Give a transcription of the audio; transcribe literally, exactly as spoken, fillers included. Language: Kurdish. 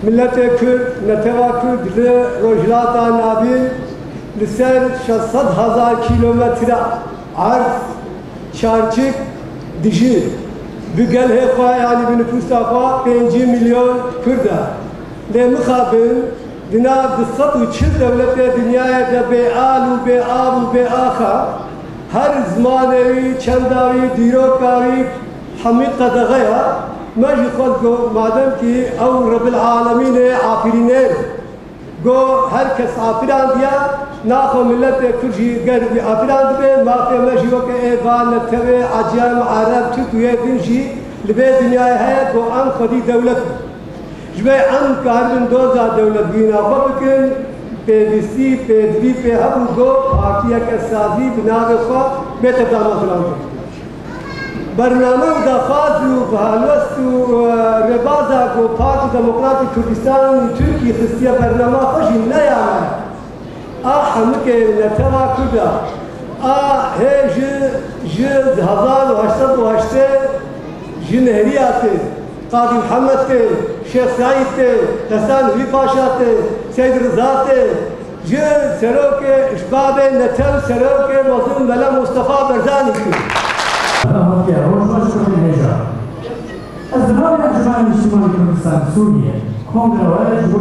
Miletê Kurd, netewa Kurd li Rojhilata Navîn li ser şeş sed hezar kîlometre erd çarçik dijî. Bi gelhê xwe, yanî bi nifûsa xwe pêncî milyon Kurd e. Lê mixabin di nav du sed û çil dewletê dinyayê de bê al û bê av û bê ax e. Her zimanê wî, çenda wî, dîroka wî hemî qedexe ye. Me jî xwest got, madem kî ew Rebil Alemînê afirîner, got, her kes afirandiye, naxwe miletê Kurd jî ger wî afirandibe, mafê me jî weke ê va, netewê, ecem, ereb, tirk û yê din jî li vê dinyayê heye, got, em xwedî dewlet in. Ji vê em karibin doza dewletbûyîna xwe bikin, pêvîstî, pêdivî pê hebû, got, partiyeke sazî bi navê xwe bête damaxirandin. Bername û daxwaz û bi helwest û, e, rêbaza ku Parti Demokratî Kurdistan û Tirkî xistiye bernama xwe jî ne ya me. A hemikê netewa Kurd e. A hê ji, ji hezar û heşt sed û heştê ji Nehriya tê, Qadî Mihemed tê, Şêx Seîd tê, Hesen Wî Paşa tê, Seyd Riza tê, ji serokê, ji babê netew serokê mezin Mele Mustafa Barzanî tê. Hatiye roj baş kurê hêja. Ez di navê Encûmena Niştimanî Kurdistan Sûriyê, Kongrewe ji bo